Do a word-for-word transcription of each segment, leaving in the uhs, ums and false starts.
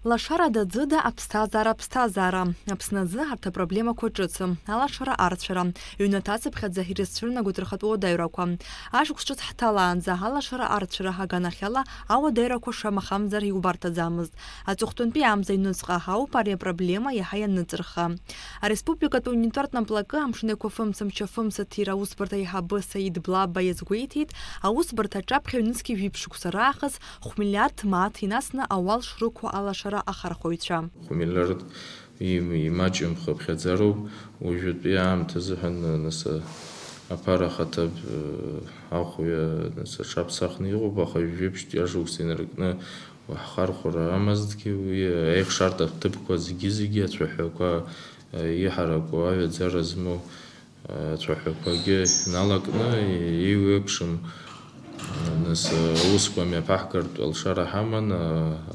Лашарада-ӡыда аԥсҭазаара аԥсҭазаара. Аԥсны азы арҭ апроблемақәа ҿыцым, алашара арцәара, ҩнаҭацыԥхьаӡа ирызцәырнагоит рхатәы уадаҩрақәа. Ашықәс ҿыц ҳҭалаанӡа алашара арцәара аганахьала ауадаҩрақәа шамахамзар иубарҭаӡамызт. Аҵыхәтәантәи амза аҩныҵҟа ауп ари апроблема иаҳа ианыҵырха. Ареспубликатә унитартә аплакы амшын еиқәафымца мчафымца ҭира аусбарҭа аиҳабы Саид Блаба иазгәеиҭеит, аусбарҭа аҿаԥхьа ҩнызқьи жәиԥшь шықәса раахыс хә-миллиард мааҭ инасны ауал шрықәу алашара ахархәаҩцәа. Хә-миллиард им-, имаҷым хыԥхьаӡароуп уажәытәи аамҭазы ҳәа, нас, аԥара хаҭаб, э, ахәҩа, нас, аҽаԥсахны иҟоуп, аха жәиԥшьтәи ашықәс инаркны ҳхархәара амазҭгьы, уи аихшартә аҭыԥқәа зегьы-зегьы ацәаҳәақәа, э, иҳараку аҩаӡара змоу ацәаҳәақәагьы налакны еиуеиԥшым, нас, аусқәа мҩаԥаҳгартә алшара ҳаман,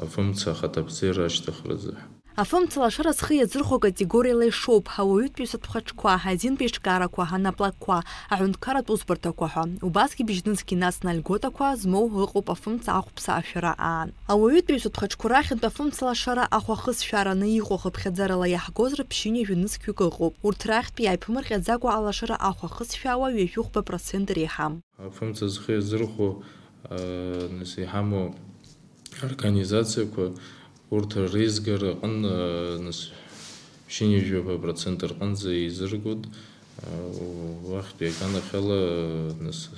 афымца ахаҭабзиара ашьҭыхразы. Афымца лашара зхы иазырхәо акатегориала ишоуп, ауаҩытәыҩсатә хаҿқәа, азинтә еиҿкаарақәа, анаплакқәа, аҳәынҭқарратә усбарҭақәа ҳәа. Убасгьы бжьнызқьи насны алиготақәа змоу ыҟоуп афымца ахәԥса ашәара аан. Ауаҩытәыҩсатә хаҿқәа рахьынтә афымца лашара ахәа ахысшәаараны иҟоу хыԥхьаӡарала иаҳгозар ԥшьынҩажәа нызқьҩык ыҟоуп. Урҭ рахьтә иааиԥмырҟьаӡакәа алашара ахәа ахысшәаауа ҩажәихәба процент реиҳам. Афымца зхы иазырхәо, а, нас, иҳамоу организациақәа, урҭ реизгара аҟын, а, нас, ԥшьынҩажәаба процент рҟынӡа еизыргоит, а, уахьтә иаганахьала, а, нас,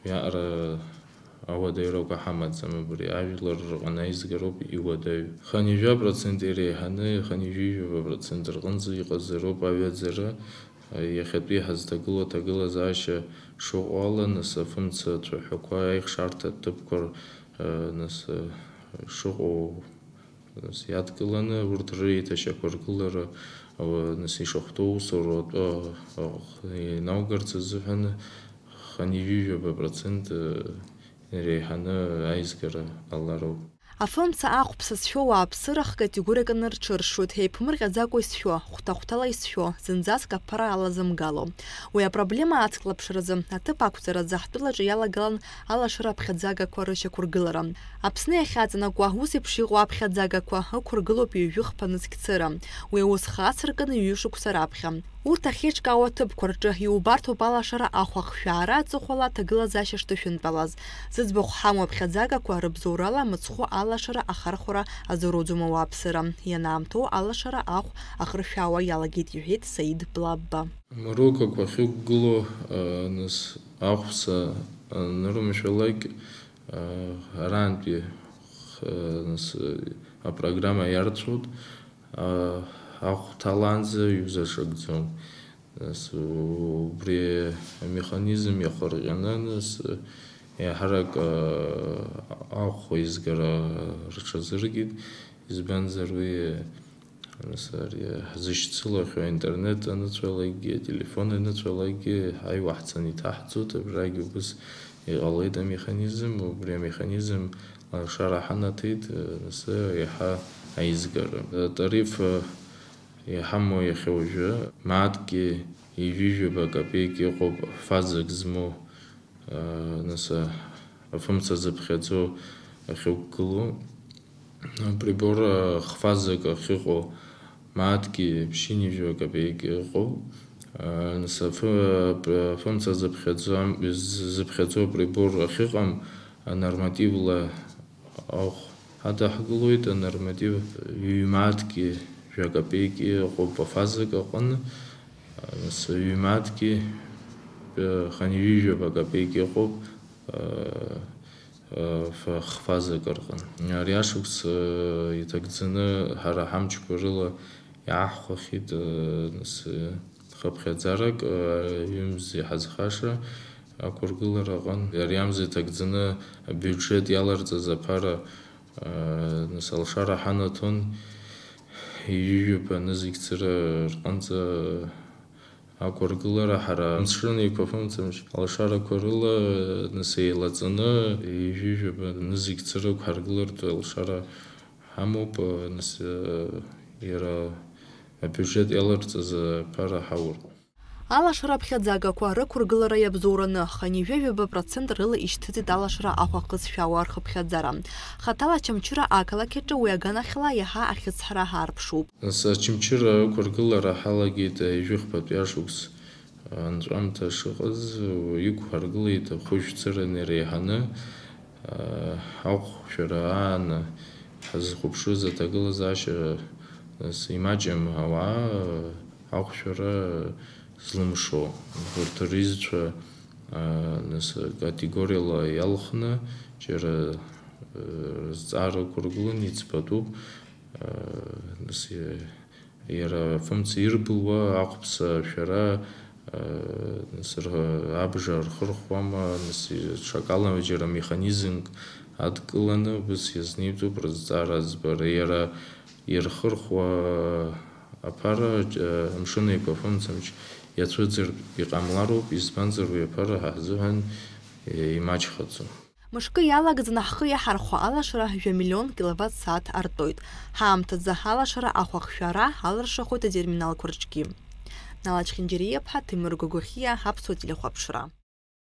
уиаҟара ауадаҩрақәа ҳамаӡам, абри ажәлар рҟны аизгароуп иуадаҩу. Хынҩажәа процент иреиҳаны, хынҩажәижәаба процент рҟынӡа иҟазароуп аҩаӡара, иахьатәи ҳазҭагылоу аҭагылазаашьа шыҟоу ала, нас, афымца ацәаҳәақәа аихшарҭа ҭыԥқәа, нас, шыҟоу, нас, иадкыланы, урҭ реиҭашьақәыргылара, нас, ишахәҭоу усура атәы инаугарц азыҳәан хынҩажәижәаба процент иреиҳаны аизгара ҟалароуп. Афымца ахәԥса зшәо уааԥсыра хкатегориаканы рҽыршоит, еиԥмырҟьаӡакәа изшәо, хәҭа-хәҭала изшәо, зынӡаск аԥара алазымгало. Уи апроблема ацклаԥшразы, аҭыԥ ақәҵаразы ҳтәылаҿы иалагалан алашара аԥхьаӡагақәа рышьақәыргылара. Аԥсны иахьаҵанакуа, ус еиԥш иҟоу аԥхьаӡагақәа ықәыргылоуп ҩажәи хԥа нызқь цыра. Уи аус хацыркын ҩышықәса раԥхьа. Урҭ ахьеиҿкаау аҭыԥқәа рҿы иубарҭоуп алашара ахәа ахшәаара аҵыхәала аҭагылазаашьа шҭышәынтәалаз. Зыӡбахә ҳамоу аԥхьаӡагақәа рыбзоурала мыцхәы алашара ахархәара азоуроуӡом ауааԥсыра. Ианаамҭоу алашара ахә ахыршәаауа иалагеит, иҳәеит Саид Блабба. Мрукақәа ахьықәгылоу, а, нас, ахәса анырмшәалак, а, арантәи, х-, нас, апрограмма иарцәоит, а, ахә ҭалаанӡа иузаҿакӡом. Нас, убри амеханизм иахырҟьаны, нас, еиҳарак, а, ахә еизгара рҽазыркит, избанзар уи Нас ари ҳзышьцылахьоу аинтернет аныцәалагьы, ателефон аныцәалагьы ҳаиуа ҳцаны иҭаҳҵоит, абрагь убыс иҟалеит амеханизм, убри амеханизм алшара ҳанаҭеит, нас иаҳа аизгара. Атариф иҳамоу иахьа уажәы, мааҭки ҩажәижәаба капеик иҟоуп фазак змоу. Нас, афымца зыԥхьаӡо ахьықәгылоу, априбор, хфазак ахьыҟоу, мааҭки ԥшьынҩажәа капеик ыҟоуп. Нас, афы-, афымца зыԥхьаӡо, зыԥхьаӡо априбор ахьыҟам, анормативла ахә ҳадаҳкылоит, анорматив ҩ-мааҭки жәа капеики ыҟоуп афазак аҟны, нас ҩ-мааҭки, э, хынҩажәижәаба капеики ыҟоуп, э, э, ф-, хфазак рҟны. Ари ашықәс, э, иҭагӡаны ҳара ҳамчқәа рыла иааҳхәахьеит, э, нас, э, хыԥхьаӡарак, э, ҩымз иҳазхаша ақәыргылара аҟын. Ари амза иҭагӡаны абиуџьет иаларҵаз аԥара, э, нас алшара ҳанаҭон, ҩажәижәаба нызқь цыра рҟынӡа ақәыргылара ҳара амшын еиқәафымцамч алшарақәа рыла, э, нас еилаҵаны, ҩажәижәаба нызқь цыра ықәҳаргылартә алшара ҳамоуп, нас, иара абиуџьет иаларҵаз аԥара ҳаур. Алашара аԥхьаӡагақәа рықәыргылара иабзоураны, хынҩажәи жәаба процент рыла ишьҭыҵит алашара ахәа хызшәаауа рхыԥхьаӡара. Хаҭала Очамчыра ақалақь аҿы уи аганахьала иаҳа ахьыцҳара аарԥшуп. Нас Очамчыра ықәыргылара ҳалагеит ҩажәи хԥатәи ашықәс анҵәамҭа шыҟаз, иқәҳаргылеит ахәыжәцаран иреиҳаны, Аҟәшәара аан ҳазхәаԥшыз аҭагылазаашьа, нас, имаҷым ауаа аҟәшәара злымшо, урҭ ризцәа, нас, категориала иалхны, џьара, рызҵаарақәа ргыланы иӡбатәуп, нас, Иара афымца ирбылуа, ахәԥса ашәара, нас, р-, абжа рхырхуама, нас, ҽакала џьара механизмк адкыланы, убыс иазниҵоуп рызҵаара аӡбара. Иара ирхырхуа аԥара, џь-, Амшын Еиқәа афымцамч иацәыӡыртә иҟамлароуп, избанзар уи аԥара ҳа ҳзыҳәан, е, имаҷхаӡом. Мышкы иалагӡаны ҳхы иаҳархәо алашара жәа миллион киловатт-сааҭ артоит. Ҳаамҭазы алашара ахәахшәара алыршахоит атерминалқәа рҿгьы. Нала Чхинџьариа-ԥҳа, Ҭемыр Гогохиа, Аԥсуа телехәаԥшра.